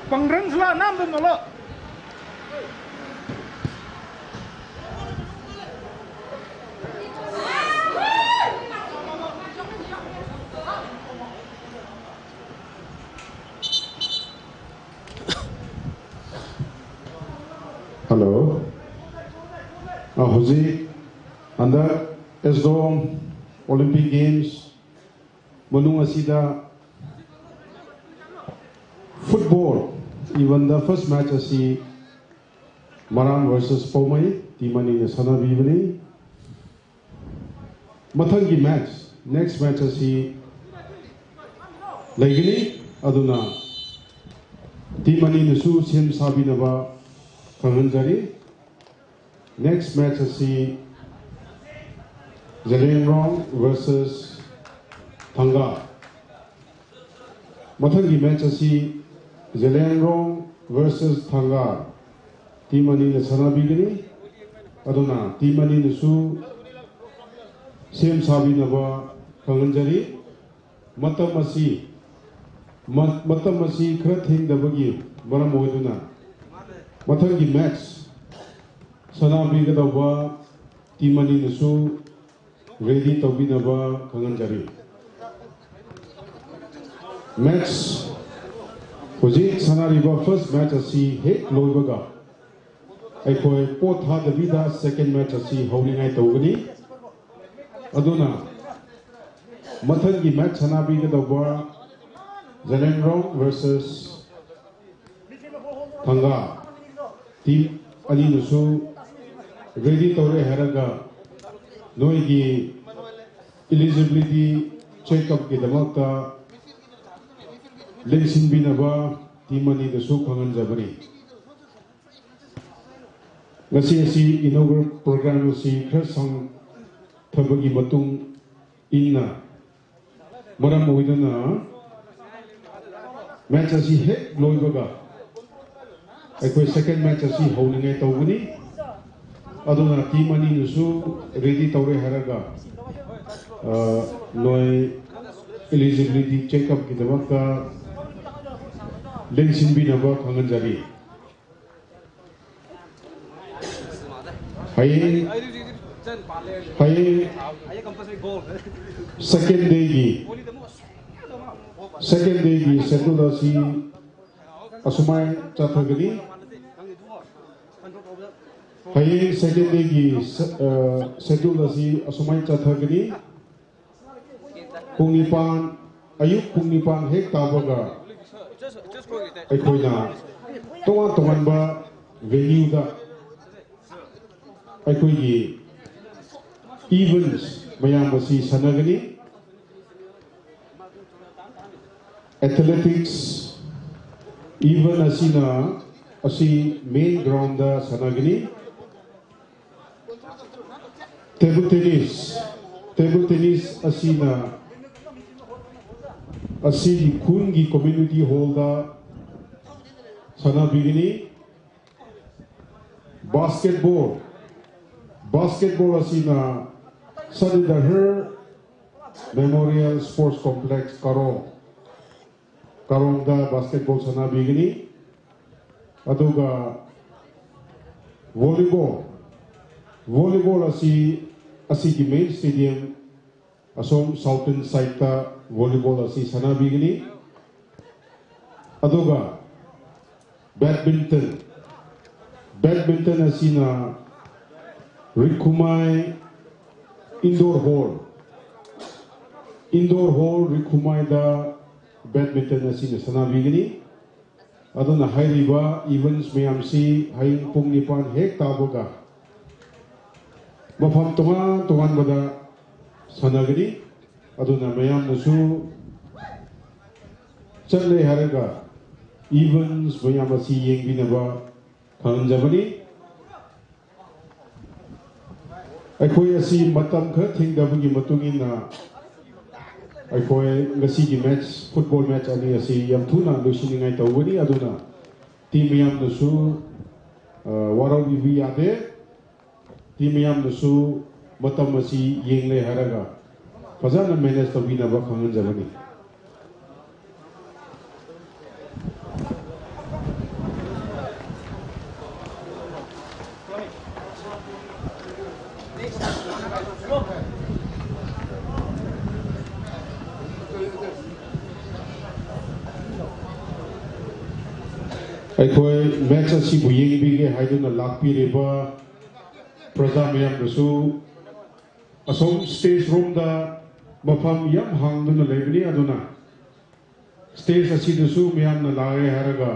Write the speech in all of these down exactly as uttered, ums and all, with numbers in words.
Pangran sula nam dun nolo. Hello. ꯑ, ꯍꯧꯖꯤꯛ ꯍꯟꯗꯛ ꯑꯦꯁꯗꯣꯝ ꯑꯣꯂꯤꯝꯄꯤꯛ ꯒꯦꯝꯁ ꯃꯅꯨꯡ ꯑꯁꯤꯗ ꯐꯨꯠꯕꯣꯜ ꯏꯚꯟꯗ ꯐꯥꯔꯁ ꯃꯦꯆ ꯑꯁꯤ ꯃꯔꯥꯝ ꯚꯔꯁꯦꯁ ꯄꯧꯃꯩ ꯇꯤꯝ ꯑꯅꯤꯅ ꯁꯥꯟꯅꯕꯤꯕꯅꯤ꯫ ꯃꯊꯪꯒꯤ ꯃꯦꯆ, ꯅꯦꯛꯁ ꯃꯦꯆ ꯑꯁꯤ ꯂꯩꯒꯅꯤ꯫ ꯑꯗꯨꯅ ꯇꯤꯝ ꯑꯅꯤꯅꯁꯨ ꯁꯦꯝ ꯁꯥꯕꯤꯅꯕ ꯈꯪꯍꯟꯖꯔꯤ꯫ ꯅꯦꯛꯁ ꯃꯦꯆ ꯑꯁꯤ ꯖꯂꯦꯡꯔꯣꯡ ꯚꯔꯁꯦꯁ ꯊꯪꯒꯥ꯫ ꯃꯊꯪꯒꯤ ꯃꯦꯆ ꯑꯁꯤ ꯖꯂꯦꯡꯔꯣꯡ ꯚꯔꯁꯦꯁ ꯊꯪꯒꯥ ꯇꯤꯝ ꯑꯅꯤꯅ ꯁꯥꯟꯅꯕꯤꯒꯅꯤ꯫ ꯑꯗꯨꯅ ꯇꯤꯝ ꯑꯅꯤꯅꯁꯨ ꯁꯦꯝ ꯁꯥꯕꯤꯅꯕ ꯈꯪꯍꯟꯖꯔꯤ꯫ ꯃꯇꯝ ꯑꯁꯤ, ꯃ-, ꯃꯇꯝ ꯑꯁꯤ ꯈꯔ ꯊꯦꯡꯗꯕꯒꯤ ꯃꯔꯝ ꯑꯣꯏꯗꯨꯅ ꯃꯊꯪꯒꯤ ꯃꯦꯆ ꯁꯥꯟꯅꯕꯤꯒꯗꯧꯕ ꯇꯤꯝ ꯑꯅꯤꯅꯁꯨ ꯔꯦꯗꯤ ꯇꯧꯕꯤꯅꯕ ꯈꯪꯍꯟꯖꯔꯤ꯫ ꯃꯦꯠꯆ, ꯍꯧꯖꯤꯛ ꯁꯥꯟꯅꯔꯤꯕ ꯐꯥꯔꯁ ꯃꯦꯠꯆ ꯑꯁꯤ ꯍꯦꯛ ꯂꯣꯏꯕꯒ ꯑꯩꯈꯣꯏ ꯄꯣꯠ ꯊꯥꯗꯕꯤꯗ ꯁꯦꯀꯦꯟ ꯃꯦꯠꯆ ꯑꯁꯤ ꯍꯧꯅꯤꯡꯉꯥꯏ ꯇꯧꯒꯅꯤ꯫ ꯑꯗꯨꯅ ꯃꯊꯪꯒꯤ ꯃꯦꯠꯆ ꯁꯥꯟꯅꯕꯤꯒꯗꯧꯕ ꯖꯂꯦꯡꯔꯣꯡ ꯚꯔꯁꯦꯁ ꯊꯪꯒꯥ ꯇꯤꯝ ꯑꯅꯤꯅꯁꯨ ꯔꯦꯗꯤ ꯇꯧꯔꯦ ꯍꯥꯏꯔꯒ ꯅꯣꯏꯒꯤ ꯏꯂꯤꯖꯤꯕꯤꯂꯤꯇꯤ ꯆꯦꯛꯑꯞꯀꯤꯗꯃꯛꯇ ꯂꯦꯡꯁꯤꯟꯕꯤꯅꯕ ꯇꯤꯝ ꯑꯅꯤꯗꯁꯨ ꯈꯪꯍꯟꯖꯕꯅꯤ꯫ ꯉꯁꯤ ꯑꯁꯤ ꯏꯅꯣꯒ꯭ꯔꯦꯜ ꯄ꯭ꯔꯣꯒ꯭ꯔꯥꯝ ꯑꯁꯤ ꯈꯔ ꯁꯥꯡꯊꯕꯒꯤ ꯃꯇꯨꯡ ꯏꯟꯅ ꯃꯔꯝ ꯑꯣꯏꯗꯨꯅ ꯃꯦꯠꯆ ꯑꯁꯤ ꯍꯦꯛ ꯂꯣꯏꯕꯒ ꯑꯩꯈꯣꯏ ꯁꯦꯀꯦꯟ ꯃꯦꯠꯆ ꯑꯁꯤ ꯍꯧꯅꯤꯡꯉꯥꯏ ꯇꯧꯒꯅꯤ꯫ ꯑꯗꯨꯅ ꯇꯤꯝ ꯑꯅꯤꯅꯁꯨ ꯔꯦꯗꯤ ꯇꯧꯔꯦ ꯍꯥꯏꯔꯒ ꯑ, ꯅꯣꯏ ꯏꯂꯤꯖꯤꯕꯤꯂꯤꯇꯤ ꯆꯦꯛꯑꯞꯀꯤꯗꯃꯛꯇ ꯂꯦꯡꯁꯤꯟꯕꯤꯅꯕ ꯈꯪꯍꯟꯖꯔꯤ꯫ ꯍꯌꯦꯡ ꯍꯌꯦꯡ ꯁꯦꯀꯦꯟ ꯗꯦꯒꯤ ꯁꯦꯀꯦꯟ ꯗꯦꯒꯤ ꯁꯦꯗꯨꯜ ꯑꯁꯤ ꯑꯁꯨꯃꯥꯏꯅ ꯆꯠꯊꯒꯅꯤ꯫ ꯍꯌꯦꯡ ꯁꯦꯀꯦꯟ ꯗꯦꯒꯤ ꯁꯦꯗꯨꯜ ꯑꯁꯤ ꯑꯁꯨꯃꯥꯏꯅ ꯆꯠꯊꯒꯅꯤ꯫ ꯄꯨꯡ ꯅꯤꯄꯥꯟ, ꯑꯌꯨꯛ ꯄꯨꯡ ꯅꯤꯄꯥꯟ ꯍꯦꯛ ꯇꯥꯕꯒ ꯑꯩꯈꯣꯏꯅ ꯇꯣꯉꯥꯟ ꯇꯣꯉꯥꯟꯕ ꯚꯦꯅ꯭ꯌꯨꯗ ꯑꯩꯈꯣꯏꯒꯤ ꯏꯚꯦꯟꯠꯁ ꯃꯌꯥꯝ ꯑꯁꯤ ꯁꯥꯟꯅꯒꯅꯤ꯫ ꯑꯦꯊꯂꯦꯇꯤꯛꯁ ꯏꯚꯦꯟꯠ ꯑꯁꯤꯅ ꯑꯁꯤ ꯃꯦꯟ ꯒ꯭ꯔꯥꯎꯟꯗ ꯁꯥꯟꯅꯒꯅꯤ꯫ ꯇꯦꯕꯜ ꯇꯦꯅꯤꯁ, ꯇꯦꯕꯜ ꯇꯦꯅꯤꯁ ꯑꯁꯤꯅ ꯑꯁꯤꯒꯤ ꯈꯨꯟꯒꯤ ꯀꯝꯃ꯭ꯌꯨꯅꯤꯇꯤ ꯍꯣꯜꯗ ꯁꯥꯟꯅꯕꯤꯒꯅꯤ꯫ ꯕꯥꯁꯀꯦꯠꯕꯣꯜ, ꯕꯥꯁꯀꯦꯠꯕꯣꯜ ꯑꯁꯤꯅ ꯁꯅꯤꯗꯍꯔ ꯃꯦꯃꯣꯔꯤꯌꯦꯜ ꯁ꯭ꯄꯣꯔꯠꯁ ꯀꯣꯝꯄ꯭ꯂꯦꯛꯁ ꯀꯥꯔꯣꯡ, ꯀꯥꯔꯣꯡꯗ ꯕꯥꯁꯀꯦꯠꯕꯣꯜ ꯁꯥꯟꯅꯕꯤꯒꯅꯤ꯫ ꯑꯗꯨꯒ ꯚꯣꯂꯤꯕꯣꯜ, Volleyball ꯑꯁꯤ ꯑꯁꯤꯒꯤ main stadium ꯑꯁꯣꯝ southern sideꯇ volleyball ꯑꯁꯤ ꯁꯥꯟꯅꯕꯤꯒꯅꯤ꯫ ꯑꯗꯨꯒ badminton, badminton ꯑꯁꯤꯅ ꯔꯤꯈꯨꯃꯥꯏ indoor hall, indoor hall ꯔꯤꯈꯨꯃꯥꯏꯗ badminton ꯑꯁꯤꯅ ꯁꯥꯟꯅꯕꯤꯒꯅꯤ꯫ ꯑꯗꯨꯅ ꯍꯥꯏꯔꯤꯕ events ꯃꯌꯥꯝꯁꯤ ꯍꯌꯦꯡ ꯄꯨꯡ ꯅꯤꯄꯥꯟ ꯍꯦꯛ ꯇꯥꯕꯒ ꯃꯐꯝ ꯇꯣꯉꯥꯟ ꯇꯣꯉꯥꯟꯕꯗ ꯁꯥꯟꯅꯒꯅꯤ꯫ ꯑꯗꯨꯅ ꯃꯌꯥꯝꯅꯁꯨ ꯆꯠꯂꯦ ꯍꯥꯏꯔꯒ events ꯃꯌꯥꯝ ꯑꯁꯤ ꯌꯦꯡꯕꯤꯅꯕ ꯈꯪꯍꯟꯖꯕꯅꯤ꯫ ꯑꯩꯈꯣꯏ ꯑꯁꯤ ꯃꯇꯝ ꯈꯔ ꯊꯦꯡꯊꯕꯒꯤ ꯃꯇꯨꯡ ꯏꯟꯅ ꯑꯩꯈꯣꯏ ꯉꯁꯤꯒꯤ match, football match ꯑꯅꯤ ꯑꯁꯤ ꯌꯥꯝ ꯊꯨꯅ ꯂꯣꯏꯁꯤꯟꯅꯤꯡꯉꯥꯏ ꯇꯧꯒꯅꯤ꯫ ꯑꯗꯨꯅ team ꯃꯌꯥꯝꯅꯁꯨ, ꯑ, ꯋꯥꯔꯧꯕꯤꯕ ꯌꯥꯗꯦ꯫ Team ꯃꯌꯥꯝꯅꯁꯨ ꯃꯇꯝ ꯑꯁꯤ ꯌꯦꯡꯂꯦ ꯍꯥꯏꯔꯒ ꯐꯖꯅ manage ꯇꯧꯕꯤꯅꯕ ꯈꯪꯍꯟꯖꯕꯅꯤ꯫ ꯑꯩꯈꯣꯏ match ꯑꯁꯤꯕꯨ ꯌꯦꯡꯕꯤꯒꯦ ꯍꯥꯏꯗꯨꯅ ꯂꯥꯛꯄꯤꯔꯤꯕ ꯄ꯭ꯔꯖꯥ ꯃꯌꯥꯝꯗꯁꯨ ꯑꯁꯣꯝ stage ꯔꯣꯝꯗ ꯃꯐꯝ ꯌꯥꯝ ꯍꯥꯡꯗꯨꯅ ꯂꯩꯕꯅꯤ꯫ ꯑꯗꯨꯅ stage ꯑꯁꯤꯗꯁꯨ ꯃꯌꯥꯝꯅ ꯂꯥꯛꯑꯦ ꯍꯥꯏꯔꯒ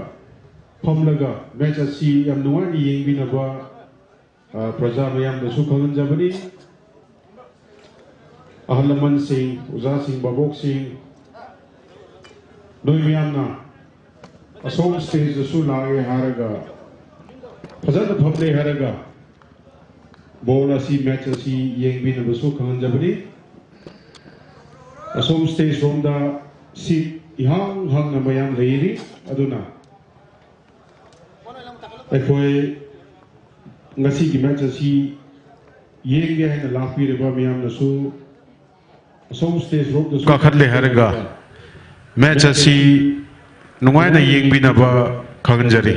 ꯐꯝꯂꯒ match ꯑꯁꯤ ꯌꯥꯝ ꯅꯨꯡꯉꯥꯏꯅ ꯌꯦꯡꯕꯤꯅꯕ, ꯑ, ꯄ꯭ꯔꯖꯥ ꯃꯌꯥꯝꯗꯁꯨ ꯈꯪꯍꯟꯖꯕꯅꯤ꯫ ꯑꯍꯜ ꯂꯃꯟꯁꯤꯡ, ꯑꯣꯖꯥꯁꯤꯡ, ꯚꯥꯕꯣꯛꯁꯤꯡ, ꯅꯣꯏ ꯃꯌꯥꯝꯅ ꯑꯁꯣꯝ stage ꯇꯁꯨ ꯂꯥꯛꯑꯦ ꯍꯥꯏꯔꯒ, ꯐꯖꯅ ꯐꯝꯂꯦ ꯍꯥꯏꯔꯒ, ball ꯑꯁꯤ, match ꯑꯁꯤ ꯌꯦꯡꯕꯤꯅꯕꯁꯨ ꯈꯪꯍꯟꯖꯕꯅꯤ꯫ ꯑꯁꯣꯝ stage ꯔꯣꯝꯗ seat ꯏꯍꯥꯡ ꯍꯥꯡꯅ ꯃꯌꯥꯝ ꯂꯩꯔꯤ꯫ ꯑꯗꯨꯅ ꯑꯩꯈꯣꯏ ꯉꯁꯤꯒꯤ match ꯑꯁꯤ ꯌꯦꯡꯒꯦ ꯍꯥꯏꯅ ꯂꯥꯛꯄꯤꯔꯤꯕ ꯃꯌꯥꯝꯅꯁꯨ ꯑꯁꯣꯝ stage ꯔꯣꯝꯗꯁꯨ ꯀꯥꯈꯠꯂꯦ ꯍꯥꯏꯔꯒ match ꯑꯁꯤ ꯅꯨꯡꯉꯥꯏꯅ ꯌꯦꯡꯕꯤꯅꯕ ꯈꯪꯍꯟꯖꯔꯤ꯫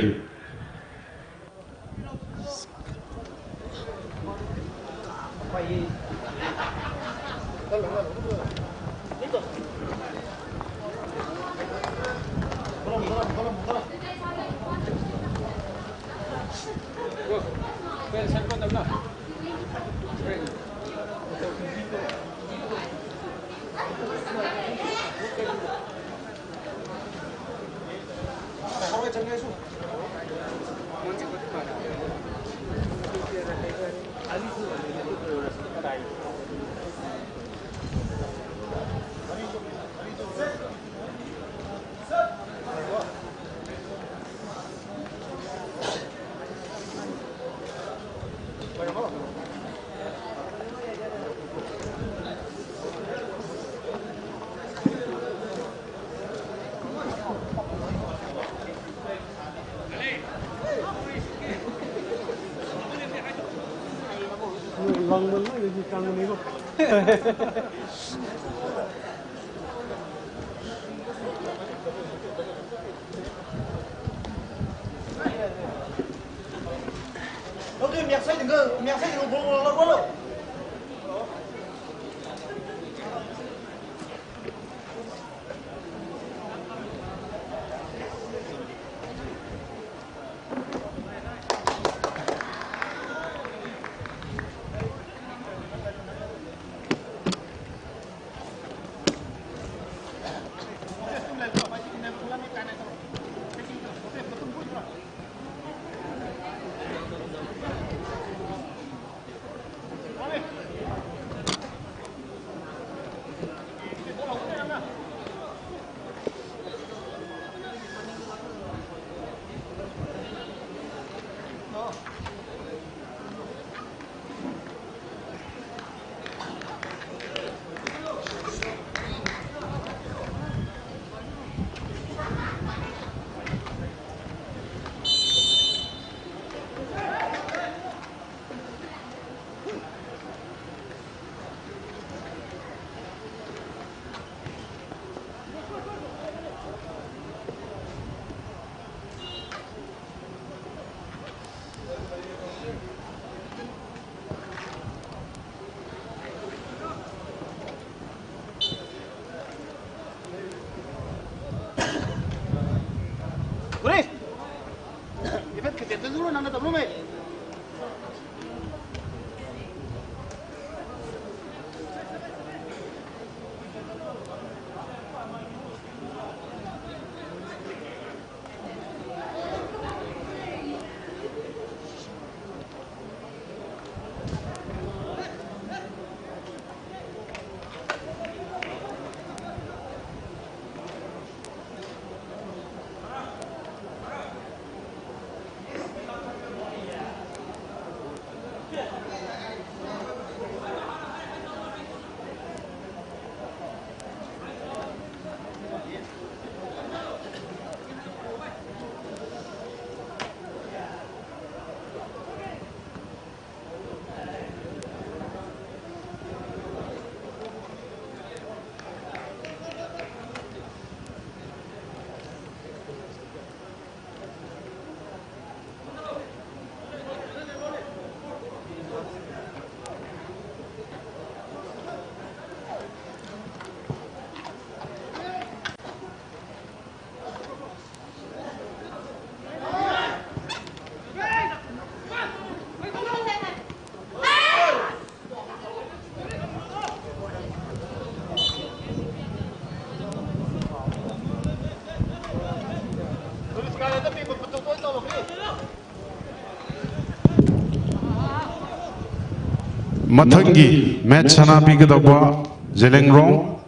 ꯃꯊꯪꯒꯤ ꯃꯦꯠꯆ ꯁꯥꯟꯅꯕꯤꯒꯗꯧꯕ ꯖꯦꯂꯦꯡꯔꯣꯡ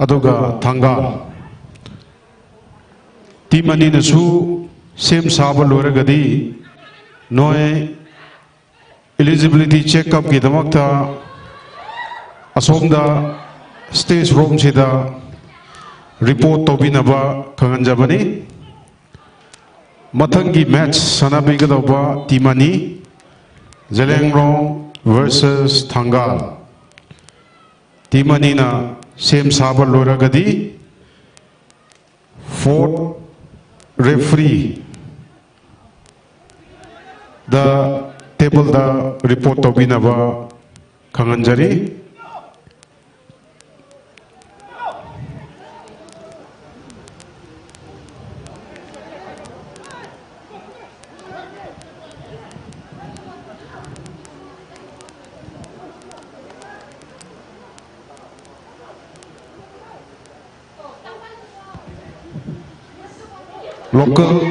ꯑꯗꯨꯒ ꯊꯪꯒꯥꯜ, ꯇꯤꯝ ꯑꯅꯤꯅꯁꯨ ꯁꯦꯝ ꯁꯥꯕ ꯂꯣꯏꯔꯒꯗꯤ ꯅꯣꯏ eligibility check up ꯀꯤꯗꯃꯛꯇ ꯑꯁꯣꯝꯗ stage ꯔꯣꯝꯁꯤꯗ ꯔꯤꯄꯣꯔꯠ ꯇꯧꯕꯤꯅꯕ ꯈꯪꯍꯟꯖꯕꯅꯤ꯫ ꯃꯊꯪꯒꯤ ꯃꯦꯠꯆ ꯁꯥꯟꯅꯕꯤꯒꯗꯧꯕ ꯇꯤꯝ ꯑꯅꯤ, ꯖꯦꯂꯦꯡꯔꯣꯡ versus ꯊꯪꯒꯥꯜ꯫ ꯇꯤꯝ ꯑꯅꯤꯅ ꯁꯦꯝ ꯁꯥꯕ ꯂꯣꯏꯔꯒꯗꯤ fourth referee ꯗ ꯇꯦꯕꯜꯗ ꯔꯤꯄꯣꯔꯠ ꯇꯧꯕꯤꯅꯕ ꯈꯪꯍꯟꯖꯔꯤ꯫ Local,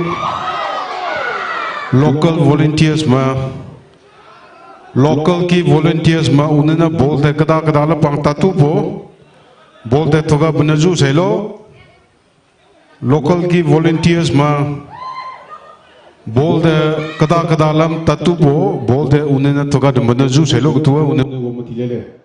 local volunteers ma, local ki volunteers ma unena bol de kada kada la pang tatu po, bol de toga bena ju selo. Local ki volunteers ma bol de kada kada lam tatu po, bol de unena toga de bena ju selo, ketua unena wo mati lele.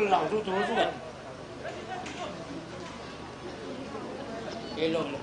ꯂꯥꯎꯁꯨ ꯊꯨꯔꯁꯨ꯫ ꯑꯦ, ꯂꯧ, ꯂꯧ꯫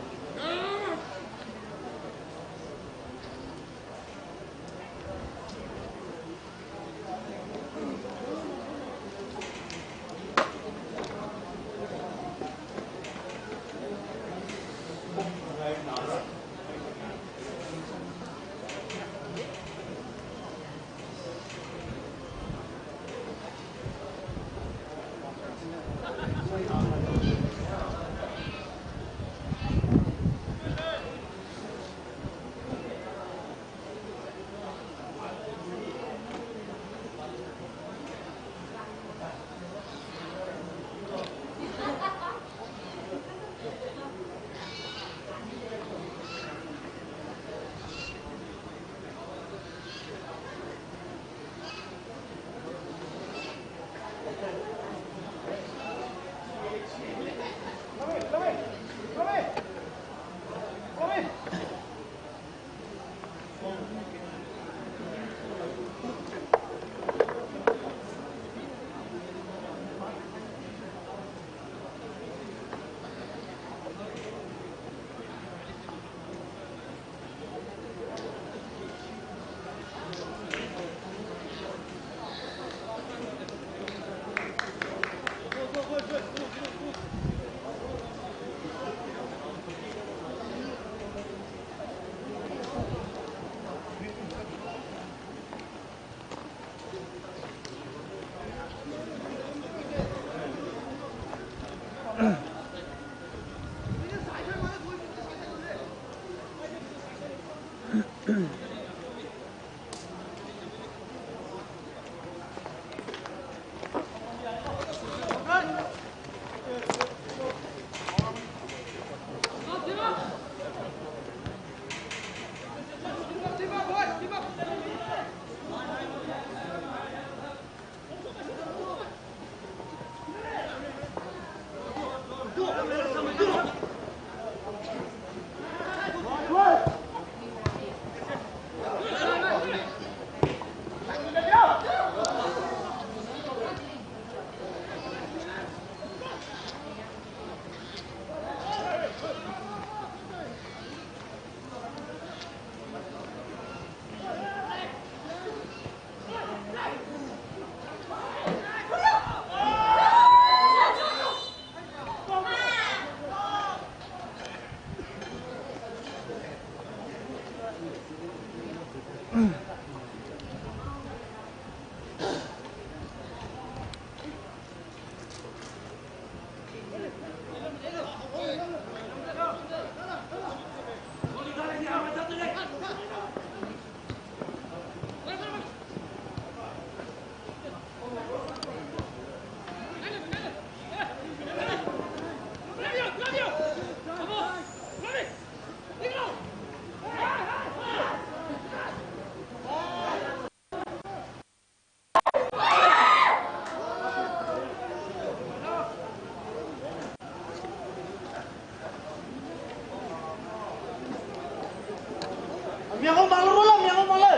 Miang hau mala rola, miang hau mala.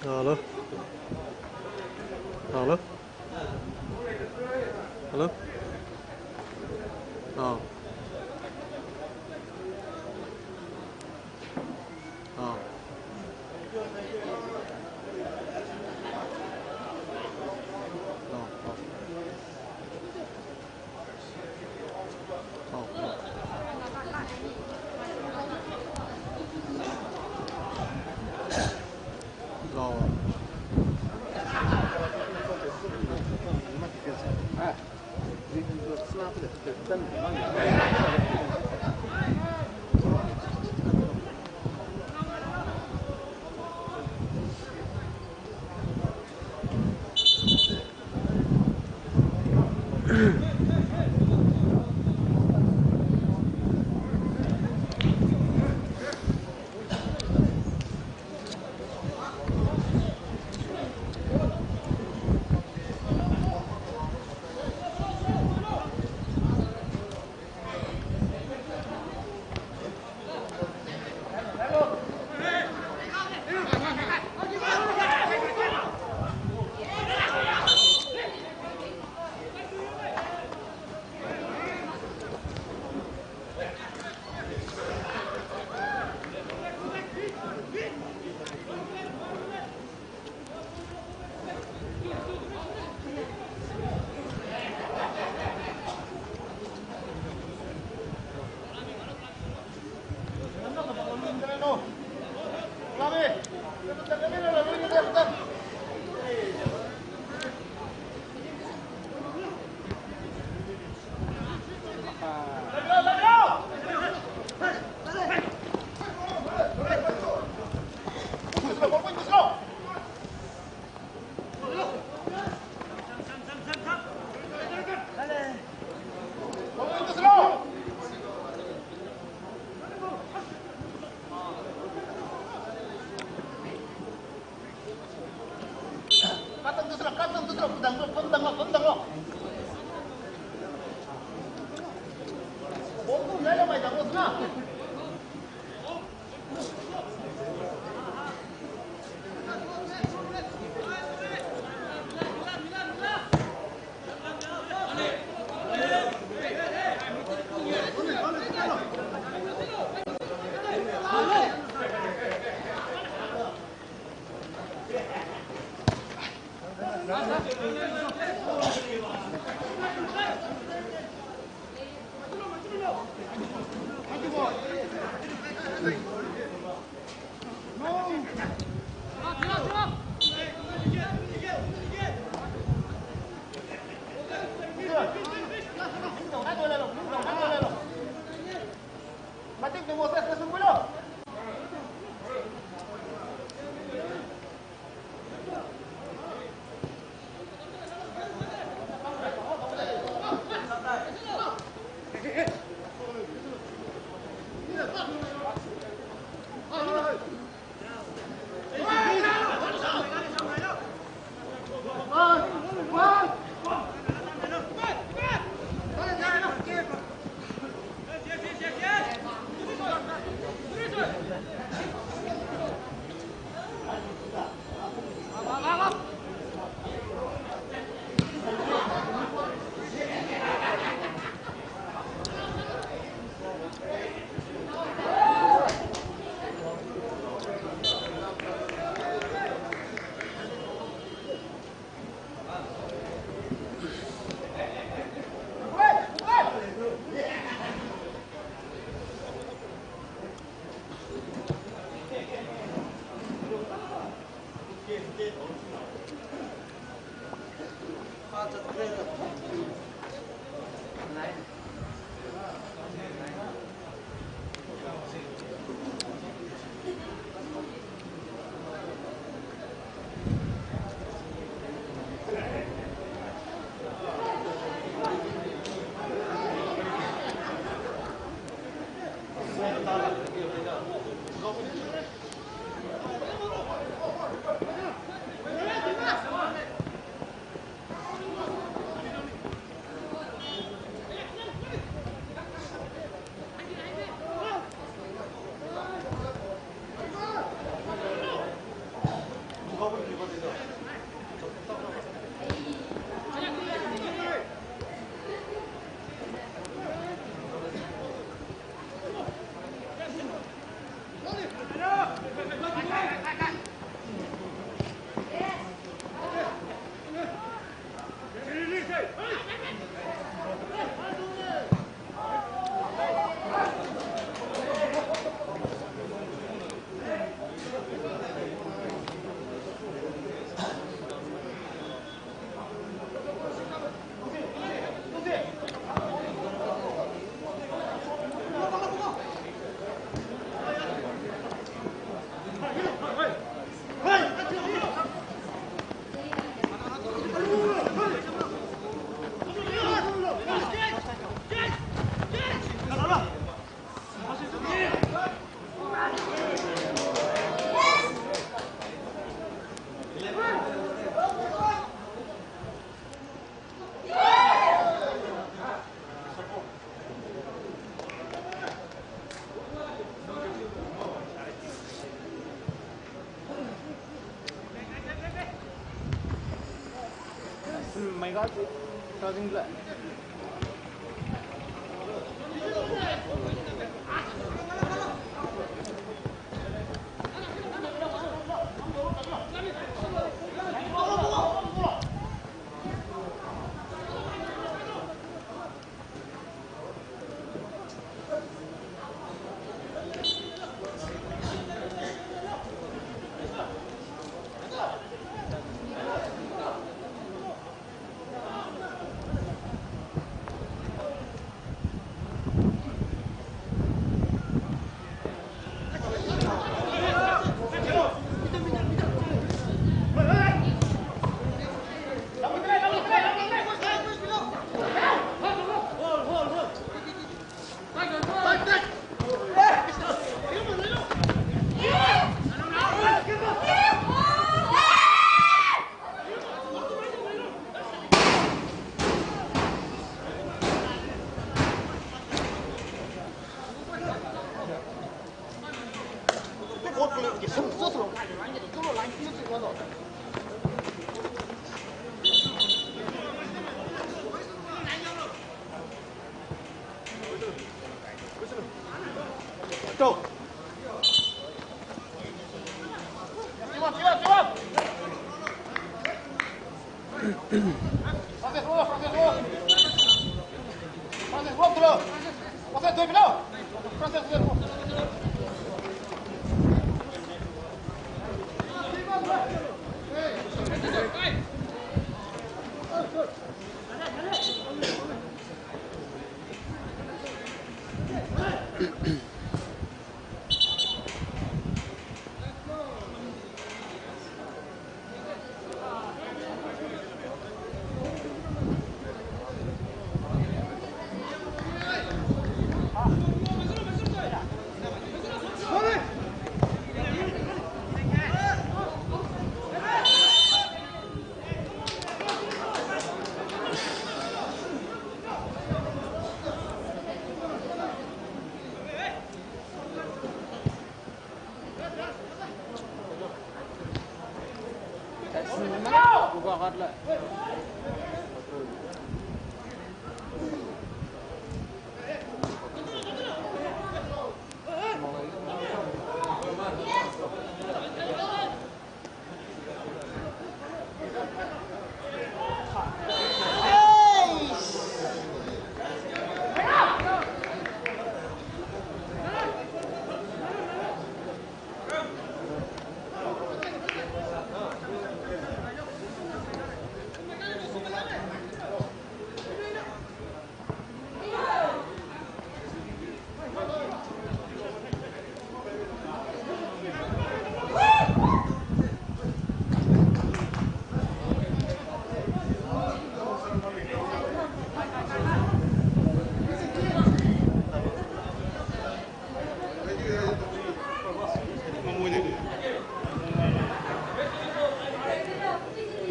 Hello? Hello? Hello? Oh. My God, charging black.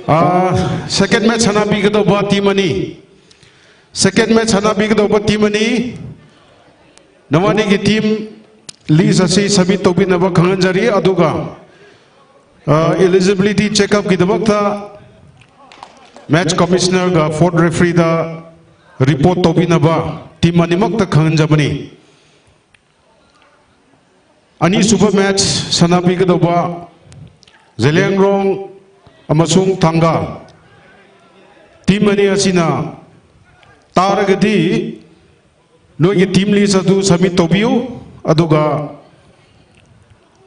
Ah, second match ꯁꯥꯟꯅꯕꯤꯒꯗꯧꯕ team ꯑꯅꯤ, second match ꯁꯥꯟꯅꯕꯤꯒꯗꯧꯕ team ꯑꯅꯤ, ꯅꯋꯥꯅꯤꯒꯤ team list ꯑꯁꯤ submit ꯇꯧꯕꯤꯅꯕ ꯈꯪꯍꯟꯖꯔꯤ꯫ ꯑꯗꯨꯒ ꯑ, eligibility check-up ꯀꯤꯗꯃꯛꯇ match commissioner ꯒ fourth referee ꯗ report ꯇꯧꯕꯤꯅꯕ team ꯑꯅꯤꯃꯛꯇ ꯈꯪꯍꯟꯖꯕꯅꯤ꯫ ꯑꯅꯤꯁꯨꯕ match ꯁꯥꯟꯅꯕꯤꯒꯗꯧꯕ ꯖꯦꯂꯤꯌꯥꯡꯔꯣꯡ ꯑꯃꯁꯨꯡ ꯊꯥꯡꯒ team ꯑꯅꯤ ꯑꯁꯤꯅ ꯇꯥꯔꯒꯗꯤ ꯅꯣꯏꯒꯤ team list ꯑꯗꯨ submit ꯇꯧꯕꯤꯌꯨ, ꯑꯗꯨꯒ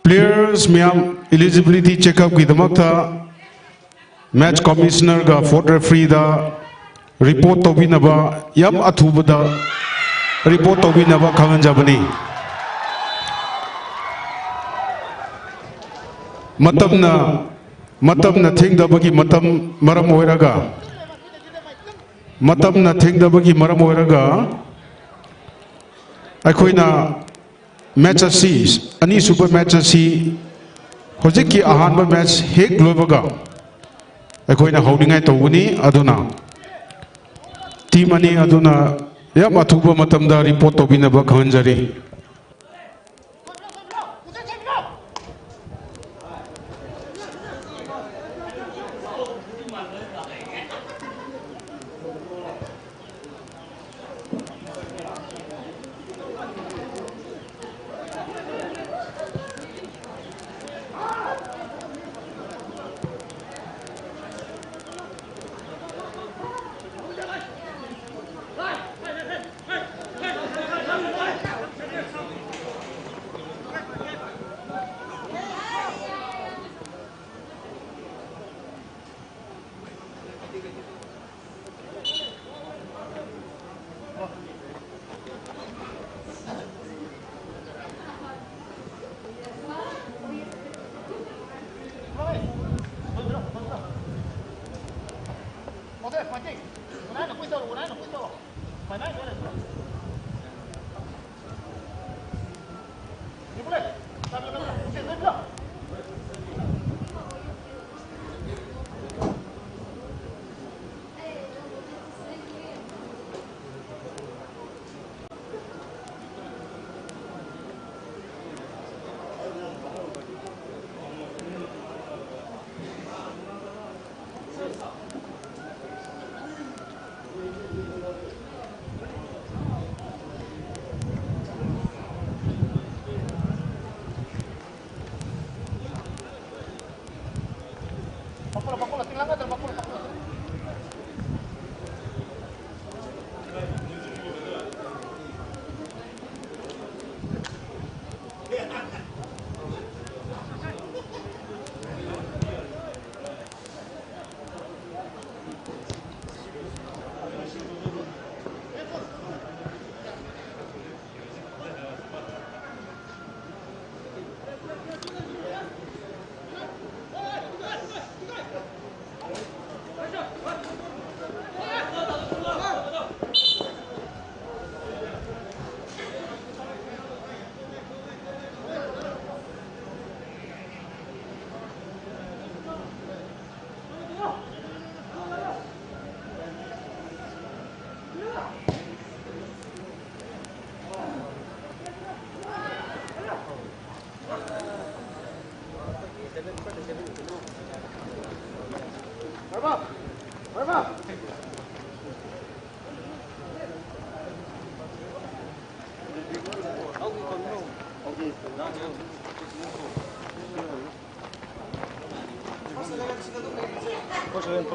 players ꯃꯌꯥꯝ eligibility check-up ꯀꯤꯗꯃꯛꯇ match commissioner ꯒ fourth referee ꯗ report ꯇꯧꯕꯤꯅꯕ, ꯌꯥꯝ ꯑꯊꯨꯕꯗ report ꯇꯧꯕꯤꯅꯕ ꯈꯪꯍꯟꯖꯕꯅꯤ꯫ ꯃꯇꯝꯅ, ꯃꯇꯝꯅ ꯊꯦꯡꯗꯕꯒꯤ ꯃꯇꯝ ꯃꯔꯝ ꯑꯣꯏꯔꯒ, ꯃꯇꯝꯅ ꯊꯦꯡꯗꯕꯒꯤ ꯃꯔꯝ ꯑꯣꯏꯔꯒ ꯑꯩꯈꯣꯏꯅ match ꯑꯁꯤ, ꯑꯅꯤꯁꯨꯕ match ꯑꯁꯤ ꯍꯧꯖꯤꯛꯀꯤ ꯑꯍꯥꯟꯕ match ꯍꯦꯛ ꯂꯣꯏꯕꯒ ꯑꯩꯈꯣꯏꯅ ꯍꯧꯅꯤꯡꯉꯥꯏ ꯇꯧꯒꯅꯤ꯫ ꯑꯗꯨꯅ team ꯑꯅꯤ ꯑꯗꯨꯅ ꯌꯥꯝ ꯑꯊꯨꯕ ꯃꯇꯝꯗ report ꯇꯧꯕꯤꯅꯕ ꯈꯪꯍꯟꯖꯔꯤ꯫ Coach,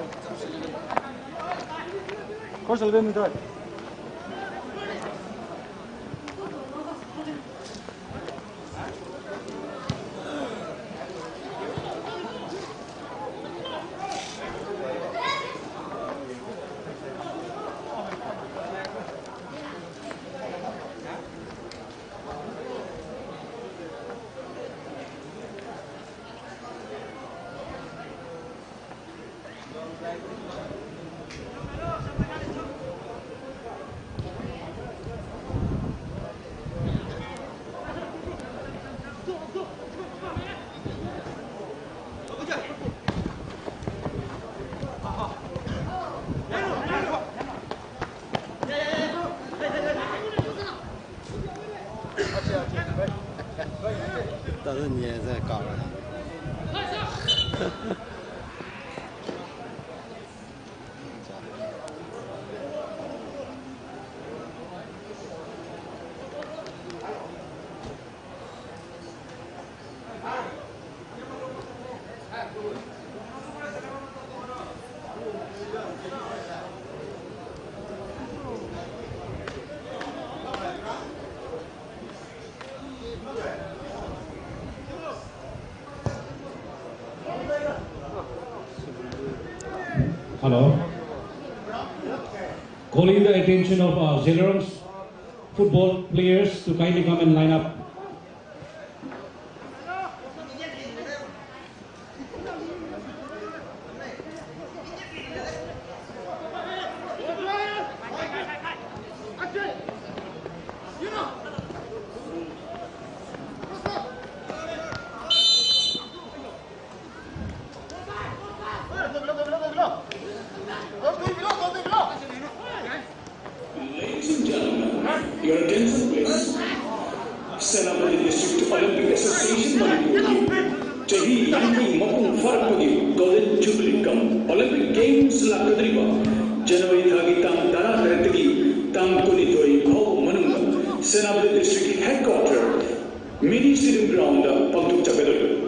Hello. Calling the attention of uh, Zeliram's football players to kindly come and line up. Ladies and gentlemen, your attention please. Senapati District Olympic Association ꯃꯅꯤꯄꯨꯔꯒꯤ ꯆꯍꯤ ꯌꯥꯡꯈꯩ ꯃꯄꯨꯡ ꯐꯥꯔꯛꯄꯒꯤ Golden Jubilee cum Olympic Games ꯂꯥꯛꯀꯗꯧꯔꯤꯕ January ꯊꯥꯒꯤ ꯇꯥꯡ ꯇꯔꯥ ꯇꯔꯦꯠꯇꯒꯤ ꯇꯥꯡ ꯀꯨꯟꯅꯤꯊꯣꯏ ꯐꯥꯎꯕ ꯃꯅꯨꯡꯗ Senapati District Headquarter Mini Stadium Ground ꯗ ꯄꯥꯡꯊꯣꯛꯆꯒꯗꯧꯔꯤꯕ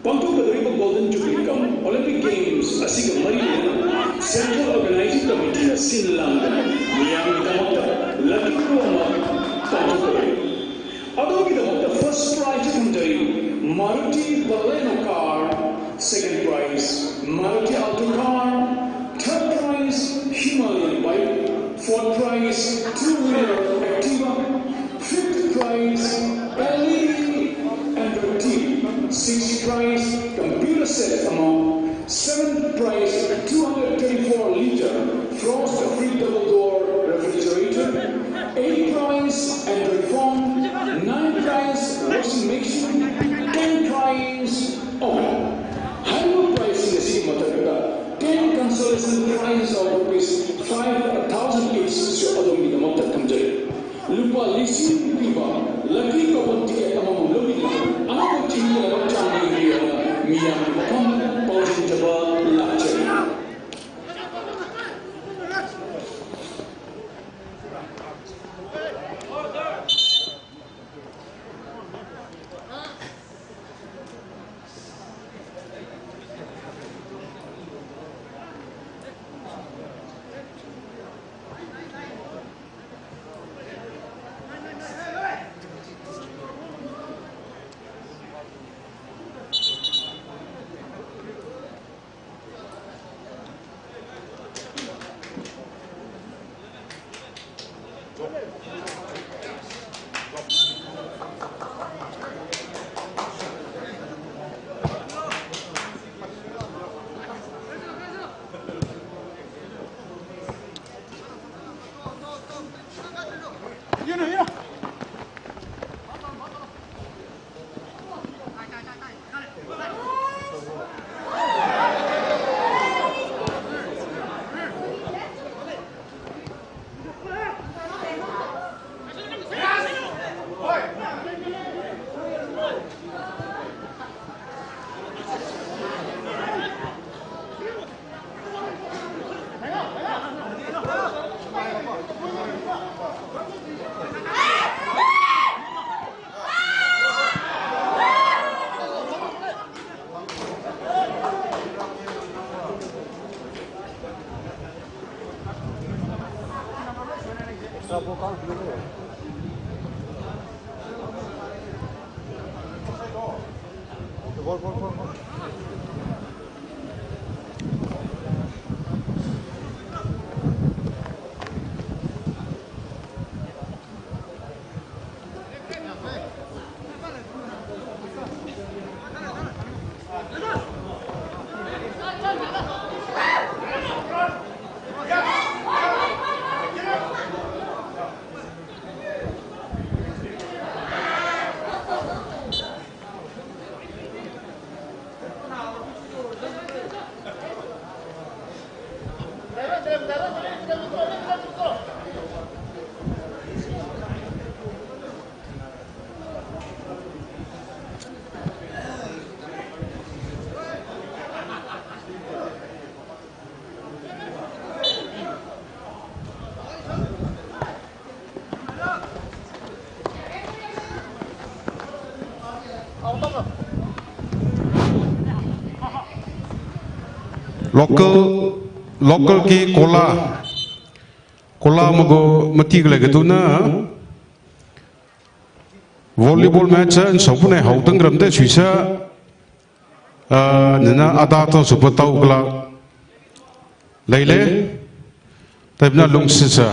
ꯄꯥꯡꯊꯣꯛꯀꯗꯧꯔꯤꯕ Golden ꯖꯨꯕꯤꯂꯤ ꯀꯝ ꯑꯣꯂꯤꯝꯄꯤꯛ ꯒꯦꯝꯁ ꯑꯁꯤꯒ ꯃꯔꯤ ꯂꯩꯅꯅ ꯁꯦꯟꯇ꯭ꯔꯦꯜ ꯑꯣꯔꯒꯅꯥꯏꯖꯤꯡ ꯀꯃꯤꯇꯤꯅ ꯁꯤꯟ ꯂꯥꯡꯗꯨꯅ ꯃꯤꯌꯥꯝꯒꯤꯗꯃꯛꯇ ꯂꯛꯀꯤ ꯗ꯭ꯔꯣ ꯑꯃ ꯄꯥꯡꯊꯣꯛꯀꯗꯧꯔꯤ꯫ ꯑꯗꯣꯝꯒꯤꯗꯃꯛꯇ ꯐꯥꯔꯁ ꯄ꯭ꯔꯥꯏꯖ ꯊꯝꯖꯔꯤ Maruti Baleno car, second prize Maruti Alto car, third prize Himalayan bike, fourth prize two wheeler Activa, fifth prize L E D android T V, sixth prize computer set ꯑꯃ, seventh prize two hundred twenty four litre frost free double door refrigerator, eighth prize android phone, ninth prize washing machine, tenth prize oven. ꯍꯥꯏꯔꯤꯕ ꯄ꯭ꯔꯥꯏꯖꯁꯤꯡ ꯑꯁꯤꯒꯤ ꯃꯊꯛꯇ ten consolation prize of rupees five thousand ꯏꯆꯁꯨ ꯑꯗꯣꯝꯒꯤꯗꯃꯛꯇ ꯊꯝꯖꯔꯤ꯫ ꯂꯨꯄꯥ ꯂꯤꯁꯤꯡ ꯄꯤꯕ ꯂꯛꯀꯤ ꯀꯣꯄꯟ ꯇꯤꯀꯦꯠ ꯑꯃꯃꯝ ꯂꯧꯕꯤꯗꯨꯅ ꯑꯅꯧꯕ ꯆꯍꯤꯒꯤꯗꯃꯛ ꯆꯥꯡ ꯌꯦꯡꯕꯤꯌꯨ ꯍꯥꯏꯅ ꯃꯤꯌꯥꯝꯒꯤ ꯃꯐꯝꯗ ꯄꯥꯎꯖꯦꯜꯖꯕ ꯂꯥꯛꯆꯔꯤ꯫ Local, local ki kola, kola mago mati gale gaduna volleyball match an sopune haudang gram te suisa, ah, nina ada to supa tau kala. Laile, taibna lungsisa.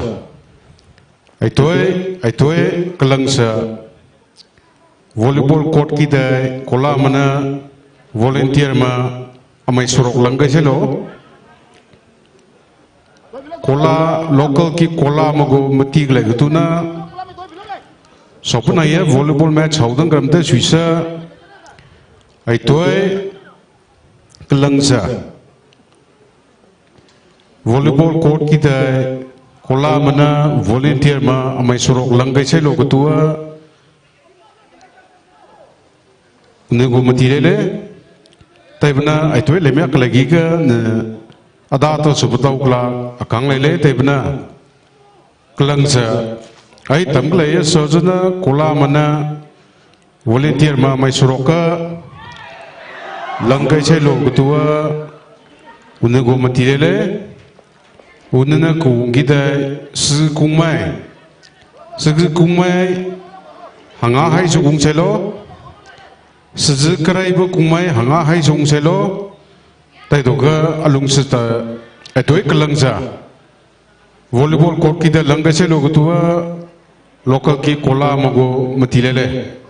Aitoi, aitoi, kalangsa. Volleyball court ki dai, kola mana volunteer ma amai surok langgai selo. Kola, local ki kola mago mati gale gutuna. Sopuna ye volleyball match haudang gram te suisa. Aitoi, kalangsa. Volleyball court ki dai, kola mana volunteer ma amai surok langgai selo gatua. Nigu mati lele, taibna aitoi lemia kalagi ka ne ada to subutau kala akang lele, taibna kalangsa. Ai tam kala ya sojana kola mana volunteer ma amai suroka langgai selo gatua. Unigu mati lele, unina ku gida si kungmai. Sigi kungmai hanga hai sugungselo. Sigi karaibu kungmai hanga hai sugungselo. Taidoga alungsita etoi kalangsa. Volleyball court kida langda selo gatua local ki kola mago matilele.